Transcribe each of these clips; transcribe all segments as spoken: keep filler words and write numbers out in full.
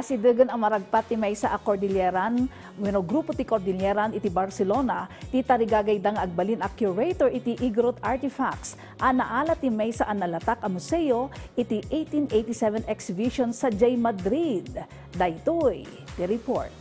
Asidegen a maragpat ti maysa a Cordilleran wenno grupo ti Cordilleran iti Barcelona ti tarigagayda nga agbalin a curator iti Igorot Artifacts a naala ti maysa a nalatak a museo iti eighteen eighty-seven exhibition sadiay Madrid. Daytoy ti report.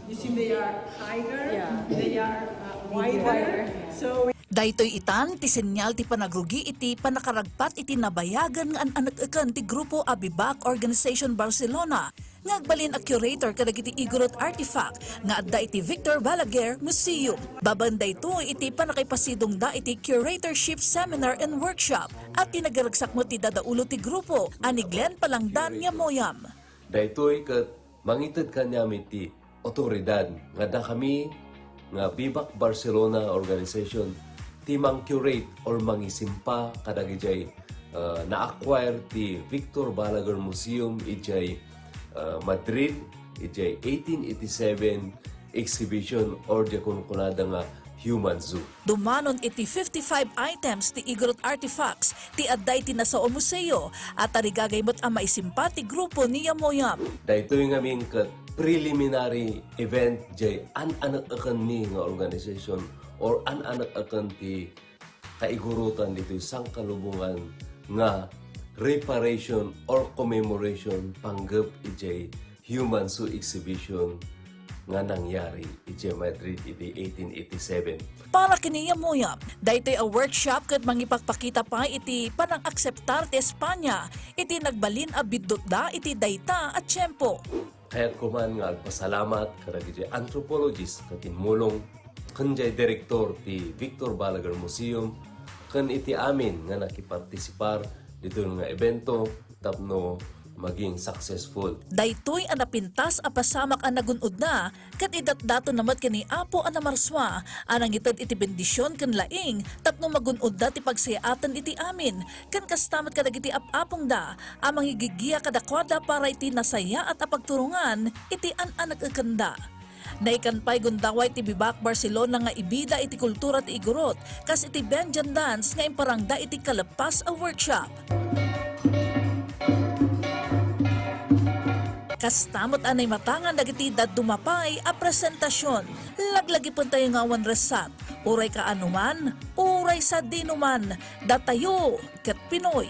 You see, they are higher, yeah, they are, uh, wider. Wider. So Daytoy itan ti senyal ti panagrugi iti pannakaragpat iti nabayagen nga an-anekeken ti grupo a Bibak Organization Barcelona nga agbalin a curator kadagiti Igorot artifact nga adda iti Victor Balaguer Museum. Babaen daytoy iti pannakaipasidongda iti curatorship seminar and workshop a tinagiragsak met ti dadaulo ti grupo a ni Glenn Palangdan Yamoyam. Daytoy ket mangited kaniam iti otoridad nga dakami nga Bibak Barcelona Organization ti mang-curate or mangisimpa kadagijay, uh, na-acquire ti Victor Balaguer Museum idiay, uh, Madrid, idiay eighteen eighty-seven exhibition or di kunkunada nga Human Zoo. Dumanon iti fifty-five items ti Igorot artifacts ti adda iti nasao a museo a tarigagay met a maisimpa ti grupo ni Yamoyam. Daytoy ngamin ket preliminary event jay an-anek-ekenmi nga organization or an-anek-eken ti kaigurutan ditoy sangkalubongan nga reparation or commemoration panggep ijay Human Zoo Exhibition nga nangyari idiay Madrid iti eighteen eighty-seven. Para ken ni Yamoyam, daytoy a workshop ket mangipakpakita pay iti panang-akseptar ti Espanya iti nagbalin a biddutda iti dayta a tiempo. Kayatko man nga agpasalamat kadagiti anthropologist ket immulong ken jay direktor ti Victor Balaguer Museum ken iti amin nga nakipartisipar ditoy nga ebento tapno maging successful. Daytoy a napintas a pasamak a nagun-odna ket idatdaton na met ken ni Apo a Namarsua a nangited iti bendision ken laing tapno magun-odda ti pagsayaatan iti amin ken kasta met kadagiti ap-apongda a mangigigia kadakuada para iti nasayaat a pagturongan iti an-anek-ekenda. Naikan pay gundaway ti Bibak Barcelona nga ibida iti kultura ti Igorot, kas iti Benjan Dance nga imparangda iti kaleppas a workshop. Kasta met a naimatangan dagiti dadduma pay a presentasion. Laglagipentayo nga awan resat, uray kaanoman, uray sadinoman, datayo ket Pinoy.